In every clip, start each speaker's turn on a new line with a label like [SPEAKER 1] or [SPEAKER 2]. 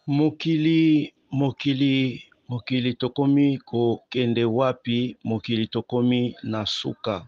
[SPEAKER 1] Mokili mokili mokili tokomi kokende wapi mokili tokomi na suka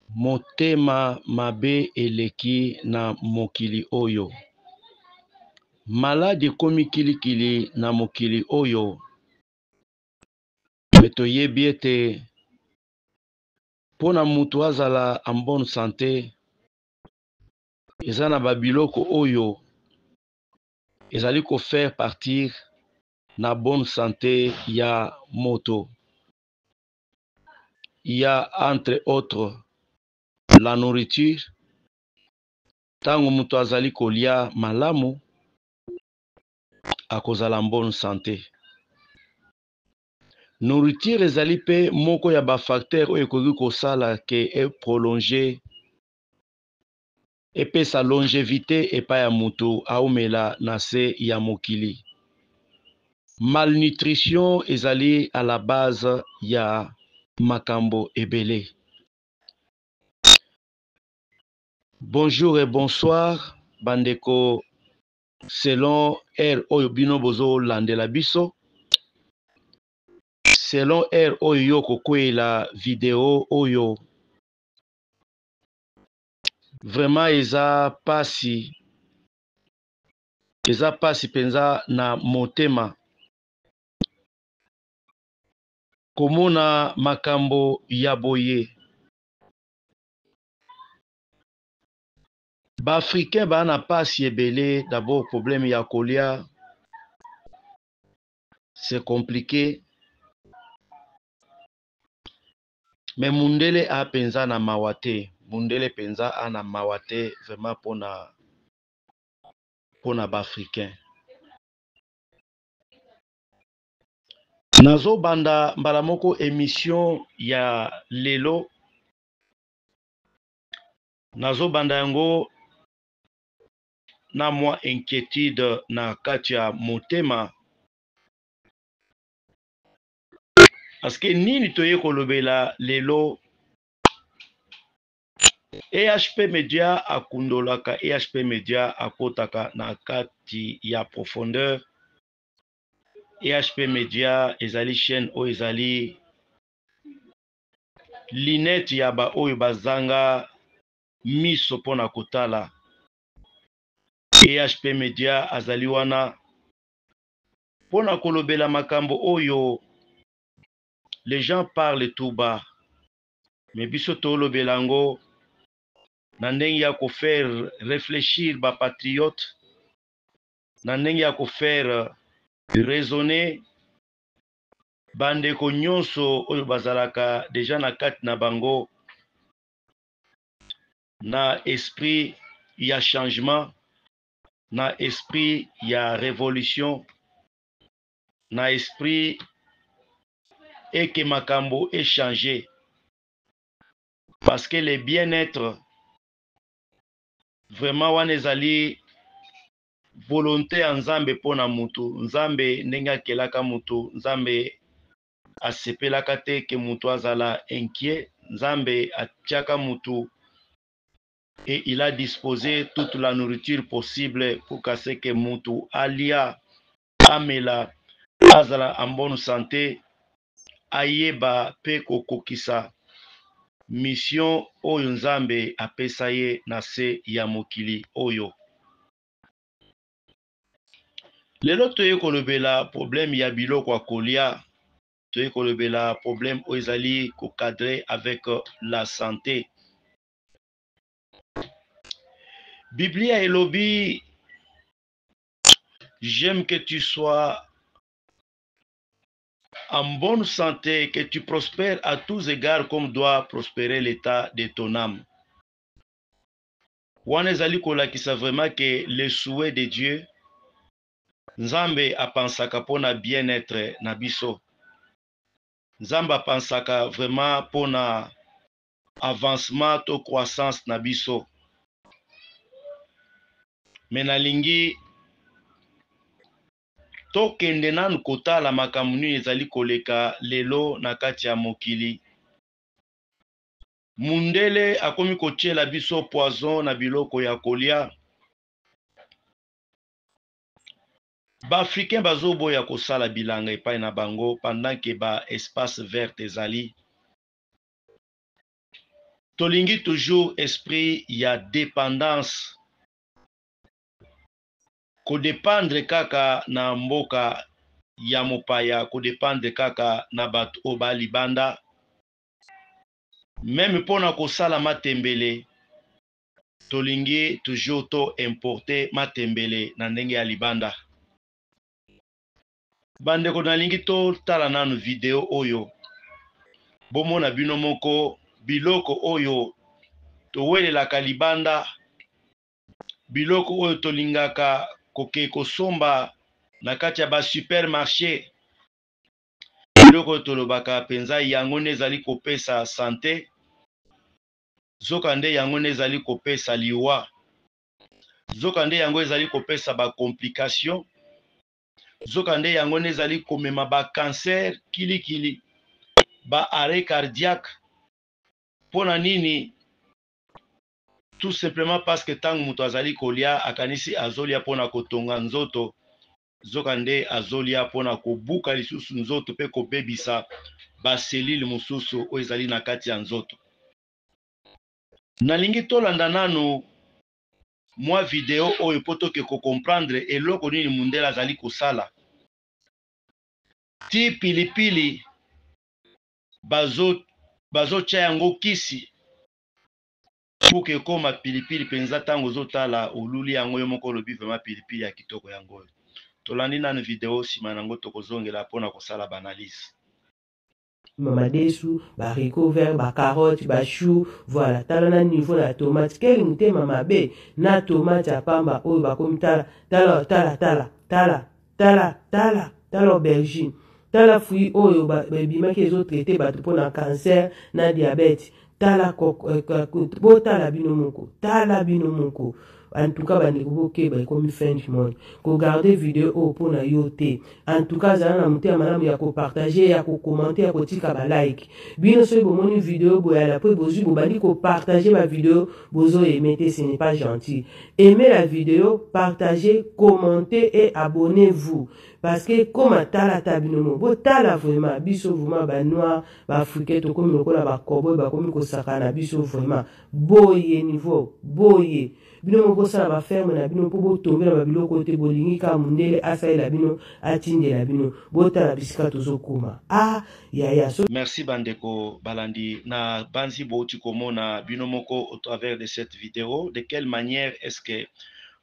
[SPEAKER 1] motema mabe eleki na mokili oyo maladi ekomi kilikili na mokili oyo me toyebi ete mpona mutu azala en bonne sante eza na babiloko oyo ezali kofaire partir na bonne sante ya moto ya entre autres la nourriture ntango moto azali kolia malamu akozala bonne sante. Nourriture ezali pe moko ya ba facteur oyo ekoki kosala ke eprolonge epesa longevité epai ya motu aumela na se ya mokili. Malnutrition ezali à la base ya makambo ebele. Bonjour et bonsoir bandeko selon heure oyo bino bozolandela biso selon heure oyo yo kokweyela video oyo vraiment eza pasi mpenza na motema komona makambo ya boye. Ba africain baa na pasi ebele d'abord problème ya kolia c'est compliqué me mundele a mpenza na mawa te mundele mpenza a na mawa te vraiment mpona ba africain. Nazobanda mbala moko emission ya lelo nazobanda yango na mwa inquiétude na kati ya motema parce que nini toye kolobela lelo EHP Media akundolaka EHP Media akotaka na kati ya profondeur. EHP Media ezali chaîne oyo ezali lunette ya ba oyo bazanga miso mpona kotala. EHP Media azali wana mpona kolobela makambo oyo les gens parlent tout bas mais biso tolobela yango na ndenge ya kofaire réfléchir ba patriote, na ndenge ya kofaire raisonner bandeko nyonso oyo bazalaka deja na kati na bango na esprit ya changement, na esprit ya révolution, na esprit eke makambo échanger parce que le bien-être vraiment wana ezali volonté ya Nzambe mpona mutu. Nzambe ndenge akelaka mutu, Nzambe asepelaka te ke mutu azala inquiet. Nzambe atiaka mutu et il a disposé toute la nourriture possible pour qu'à ce que mutu alia, amela, azala en bonne santé, ayeba pe kokokisa mission oyo Nzambe apesa ye na se ya mokili oyo. Lelo toye kolobela problème ya biloko ya kolia, toye kolobela problème oyo ezali kokadre avec la santé. Biblia elobi j'aime que tu sois en bonne santé, que tu prospères à tous égards comme doit prospérer l'état de ton âme. Wana ezali kolakisa vraiment que le souhait de Dieu, Nzambe apansaka mpona bien-être na biso. Nzambe apansaka vraiment mpona avancement to croissance na biso. Me nalingi tokende nanu kotala makambo nini ezali koleka lelo na kati ya mokili. Mundele akomi kotiela biso poison na biloko ya kolia. Ba africains bazoboya kosala bilanga epai na bango pendant que ba espace verte ezali. Tolingi toujours esprit ya dependance, ko dependre kaka na mboka ya mopaya, ko dependre kaka na bato oyo ba libanda. Meme mpona kosala matembele, tolingi toujours to importer matembele na ndenge ya libanda. Bandeko, nalingi totala nanu video oyo, bomona bino moko biloko oyo towelelaka libanda, biloko oyo tolingaka koke kosomba na kati ya ba supermarché, biloko oyo tolobaka mpenza yango nde ezali kopesa sante, zoka nde yango nde ezali kopesa liwa, zoka nde yango ezali kopesa ba complication, zoka nde yango nde ezali komema ba cancer kilikili, ba arrêt cardiaque. Mpona nini? Tout simplement parce que ntango moto azali kolia akanisi azolia mpona kotonga nzoto, zoka nde azolia mpona kobuka lisusu nzoto mpe kobebisa ba cellule mosusu oyo ezali na kati ya nzoto. Nalingi tolanda nanu mwa video oyo mpo toke kocomprendre eloko nini mundele azali kosala. Ti pilipili bazotia yango kisi pour que ekoma pilipili mpenza. Ntango ozotala oluli yango yo moko olobi vraiment pilipili ya kitoko yango oyo. Tolandi nanu video, nsima nango tokozongela mpona kosala ba analyse.
[SPEAKER 2] Madesu, ba haricots verts, ba carottes, ba choux, voilà. Tala na niveau na tomate, quel motema mabe na tomate ya pamba oyo bakomi. Tala, tala, tala, tala, tala, tala, tala, tala aubergine, tala fruit oyo ebimaki ezotraiter bato mpona cancer na diabète. Tala, botala bino moko, tala bino moko. En tout cas, bandeko, bokeba, ekomi fin du monde. Kogarder video oyo mpona yo te. En tout cas, azala na motema malamu ya kopartager, ya kocommenter, ya kotika ba like. Bino soki bomoni video boyala mpo bozwi, bobandi kopartager ba vidéo, bozoaimer te, ce n'est pas gentil. Aimez la vidéo, partagez, commentez et abonnez-vous, parce que koma tala ta bino mo botala vraiment biso, vraiment ba noir, ba africain, tokomi lokola bakoboy, bakomi kosaka na biso vraiment boye, niveau boye. Bino moko bosala ba ferme na bino mpo botombela babiloko te. Bolingi kaka mondele asalela bino, atindela bino. Botala bisika tozokóma. Ah yaya so.
[SPEAKER 1] Merci bandeko balandi na banzi. Bouti komona bino moko au travers de cette vidéo de quelle manière est-ce que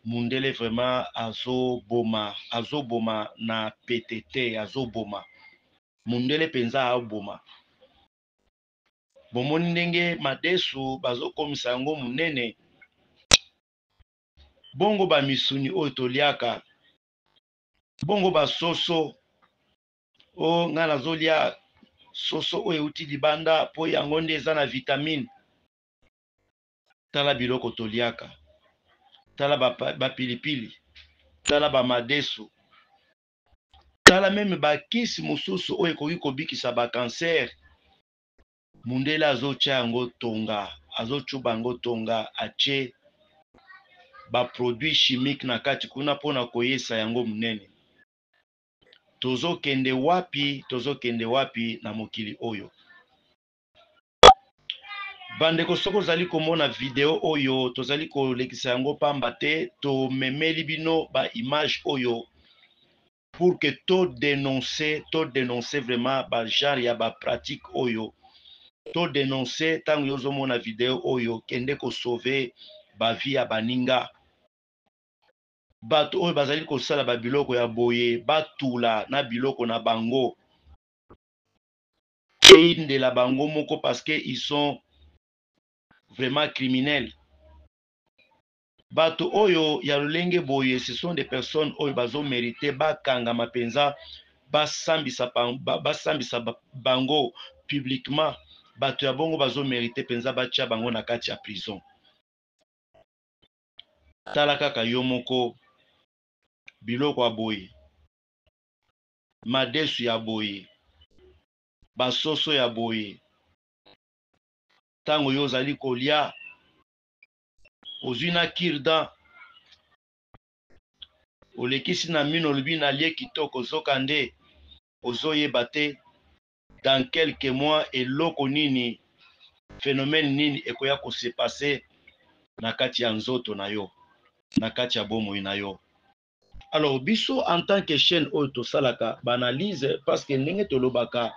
[SPEAKER 1] mundele vraiment azoboma, azoboma na pete te, azoboma mundele mpenza, aboma. Bomoni ndenge madesu bazokomisa yango monene bongo, bamisuni oyo toliaka bongo, basoso oyo ngai nazolia, soso oyo euti libanda mpo yango nde eza na vitamine. Tala biloko toliaka, tala bapilipili, tala bamadesu, tala même bakisi mosusu oyo ekoki kobikisa ba cancer. Mundele azotia yango tonga, azocuba yango tonga, atie ba produit chimique na kati kuna mpona koyesa yango monene. Tozokende wapi? Tozokende wapi na mokili oyo? Bandeko, soki ozali komona video oyo, tozali kolekisa yango pamba te. Tomemeli bino ba image oyo pour que todénonce, todénonce vraiment ba genre ya ba pratique oyo, todénonce. Ntango yo ozomona video oyo, kende kosauver ba vie ya baninga. Bato oyo bazali kosala babiloko ya boye, batula na biloko na bango, eyindela bango moko, parce que ils sont vraiment criminels. Bato oyo ya lolenge boye, ce sont des personnes oyo bazomériter bakangama mpenza, basambisa, basambisa bango publiquement. Bato ya bongo bazomériter mpenza batia bango na kati ya prison. Tala kaka yo moko biloko ya boye, madesu ya boye, basoso ya boye. Ntango yo ozali kolia, ozwi na cure-dent. Olekisi na mino, olobi nalie kitoko, zoka nde ozoyeba te dans quelques mois eloko nini, phénomène nini ekoya kose passer na kati ya nzoto na yo, na kati ya bomoi na yo. Alors biso, en tant que chaîne oyo tosalaka baanalyse, parce que ndenge tolobaka,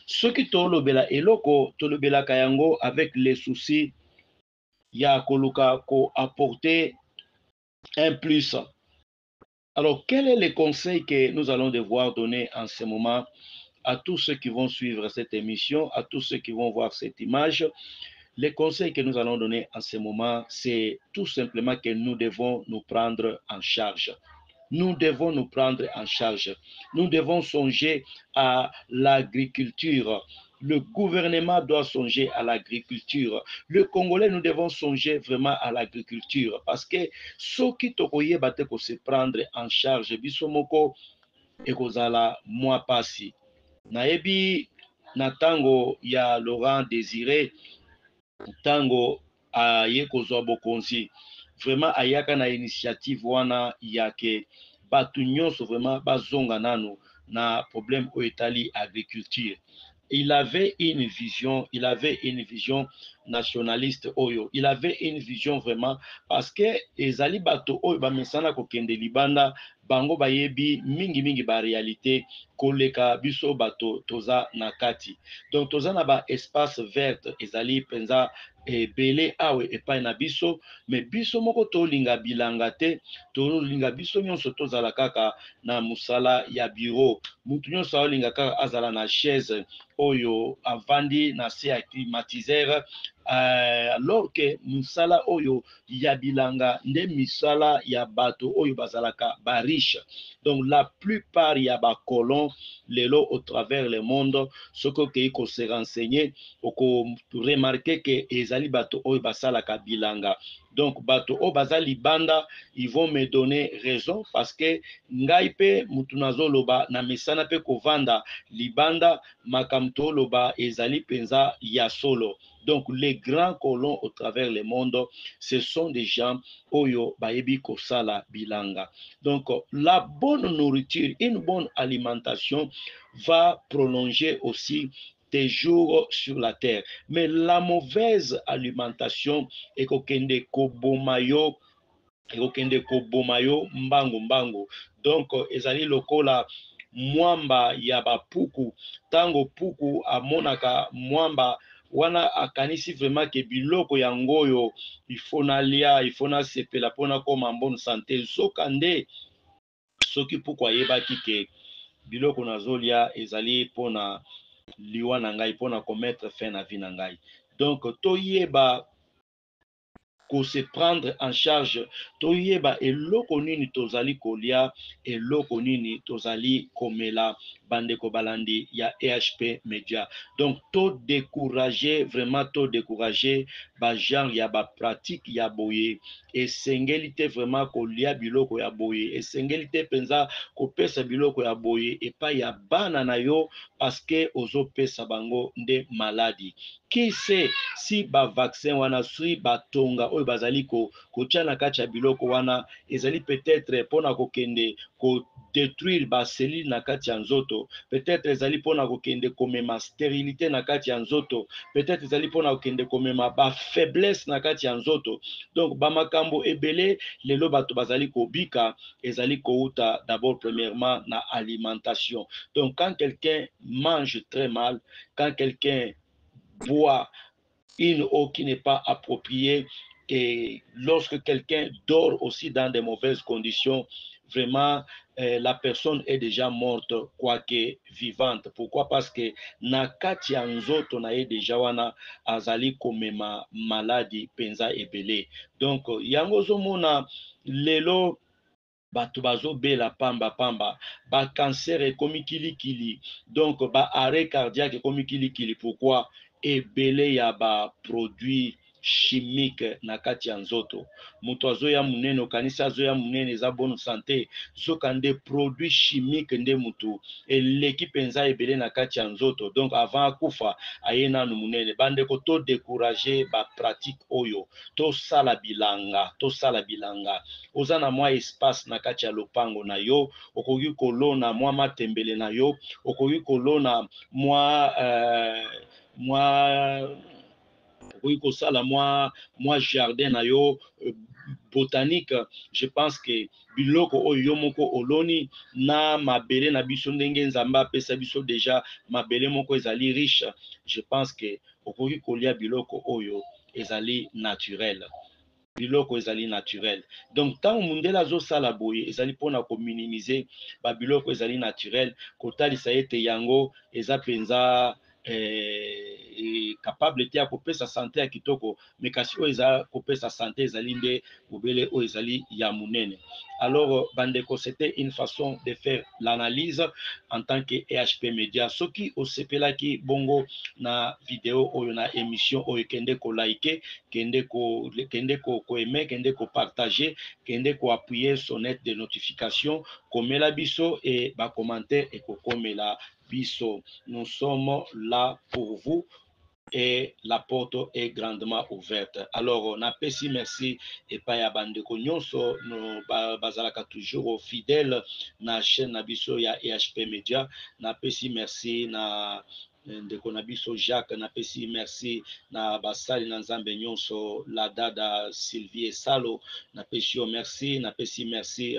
[SPEAKER 1] soki tolobela eloko, tolobelaka yango avec les soucis ya koluka koapporter un plus. Alors, quel est le conseil que nous allons devoir donner en ce moment à tous ceux qui vont suivre cette émission, à tous ceux qui vont voir cette image? Le conseil que nous allons donner en ce moment, c'est tout simplement que nous devons nous prendre en charge. Nous devons nous prendre en charge. Nous devons songer à l'agriculture. Le gouvernement doit songer à l'agriculture. Le Congolais, nous devons songer vraiment à l'agriculture. Parce que soki tokoyeba te ko se prendre en charge, biso moko, ekozala mwa pasi. Nayebi na tango ya Laurent Désiré, ntango aye kozwa bokonzi, vraiment ayaka na initiative wana ya ke bato nyonso vraiment bazonga nanu na problème oyo etali agriculture. Il avait une vision, il avait une vision nationaliste oyo, il avait une vision vraiment, parce que ezali bato oyo bamesana kokende libanda, bango bayebi mingimingi baréalité koleka biso bato toza na kati. Donc toza na baespace verte, ezali mpenza ebele awa epai na biso, mais biso moko tolinga bilanga te. Tolinga biso nyonso tozala kaka na mosala ya bureau. Mutu nyonso aolinga kaka azala na chaise oyo avandi na se ya climatiseur, alors que mosala oyo ya bilanga nde misala ya bato oyo bazalaka bariche. Donc la plupart ya bacolon lelo au travers le monde, soki okei kose renseigner, okoremarquer ke ezali bato oyo basalaka bilanga. Donc bato oyo baza libanda, ils vont me donner raison, parce que ngai mpe mutu nazoloba na mesana mpe kovanda libanda, makambo toloba ezali mpenza ya solo. Donc les grands colons au travers le monde, ce sont des gens oyo bayebi kosala bilanga. Donc la bonne nourriture, une bonne alimentation va prolonger aussi tes jours sur la terre, mais la mauvaise alimentation ekokende koboma yo, ekokende koboma yo mbangu mbangu. Donc ezali lokola mwamba ya bapuku. Ntango puku amonaka mwamba wana, akanisi vraiment ke biloko yango oyo il faut nalia, il faut nasepela mpona koma bonne santé. Nzoka nde soki puku ayebaki ke biloko nazolia ezali mpona liwa na ngai, mpona komettre fin na vie na ngai. Donc toyeba kose prendre en charge, toyeba eloko nini tozali kolia, eloko nini tozali komela, bandeko balandi ya EHP Media. Donc todécourage vraiment, todécourage bagenre ya bapratique ya boye. Esengeli te vraiment kolia biloko ya boye, esengeli te mpenza kopesa biloko ya boye epai ya bana na yo, parce que ozopesa bango nde maladi. Qui sait si bavaccin wana, si batonga oyo bazali kotia na kati ya biloko wana ezali peut-être mpona kokende kodétruire bacellules na kati ya nzoto, peut-être ezali mpona kokende komema stérilité na kati ya nzoto, peut-être ezali mpona kokende komema bafaiblesse na kati ya nzoto. Donc bamakambo ebele lelo bato bazali kobika ezali kouta d'abord premièrement na alimentation. Donc quand quelqu'un mange très mal, quand quelqu'un boit une eau qui n'est pas appropriée et lorsque quelqu'un dort aussi dans de mauvaises conditions, vraiment, la personne est déjà morte, quoique vivante. Pourquoi? Parce que na kati ya nzoto na ye déjà wana azali komema maladi penza ebele. Donc yango ozomona lelo bato bazobela pamba pamba, bacancer ekomi kilikili, donc baarrêt cardiaque ekomi kilikili. Pourquoi? Ebele ya baproduit. chimique na kati ya nzoto. Moto azoya monene, okanisi azoya monene eza bonne sante, zoka nde produit chimique nde motu eleki mpenza ebele na kati ya nzoto. Donc avant akufa aye nanu monene. Bandeko, to décourager ba pratique oyo, tosala bilanga, tosala bilanga. Oza na mwa espace na kati ya lopango na yo, okoki kolona mwa matembele na yo, okoki kolona mwa mwa okoki kosala mwa jardin na yo botanique. Je pense que biloko oyo yo moko oloni na mabele na biso, ndenge Nzambe apesa biso déjà mabele moko ezali riche, je pense que okoki kolia biloko oyo ezali naturel, biloko ezali naturel. Donc ntango mundele azosala boye, ezali mpona kominimiser babiloko ezali naturel, kotalisa ete yango eza mpenza capable te ya kopesa sante ya kitoko, me kasi oyo eza kopesa sante ezali nde bobele oyo ezali ya monene. Alors bandeko, c'était une façon de faire l'analyse en tant que EHP Media. Soki osepelaki bongo na video oyo, na émission oyo, kende kolike, kende koaimer, kende kopartager, kende koappuyer sonnette de notification, komela biso e bacommentaire ekokomela biso. Nous sommes là pour vous et la porte est grandement ouverte. Alors napesi merci epai ya bandeko nyonso no, bazalaka toujours fidèle na chaîne na biso ya EHP Media. Napesi merci na ndeko na biso Jacques, napesi merci na basali na Nzambe nyonso, la dada Sylvie Salo, napesi yo merci. Napesi merci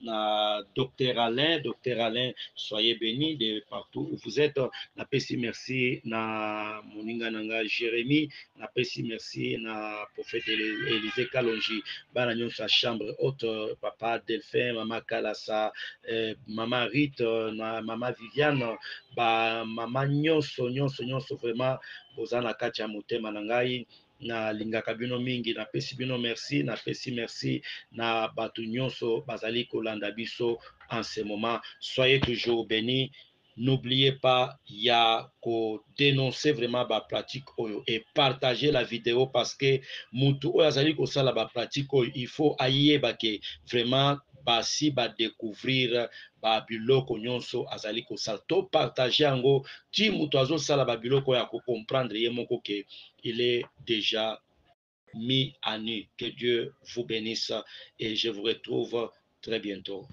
[SPEAKER 1] na docteur Alain. Docteur Alain, soyez béni de partout où vous êtes. Napesi merci na moninga na nga Jérémie, napesi merci na prophète Élisée Kalonji, bana nyonso ya chambre haute, papa Delphin, mama Kalasa, mama Rite na mama Viviane, bamama nyonso nyonso nyonso, vraiment boza na kati ya motema na ngai, nalingaka bino mingi. Napesi bino merci, napesi merci na bato nyonso bazali kolanda biso en ce moment. Soyez toujours bénis. N'oubliez pas ya kodénoncer vraiment bapratique oyo et partager la vidéo, parce que mutu oyo azali kosala bapratique oyo, il faut ayeba ke vraiment basi badécouvrir babiloko nyonso azali kosala. To partage yango ti moto azosala babiloko oyo akocomprendre ye moko ke il est déjà mis à nu. Que Dieu vous bénisse et je vous retrouve très bientôt.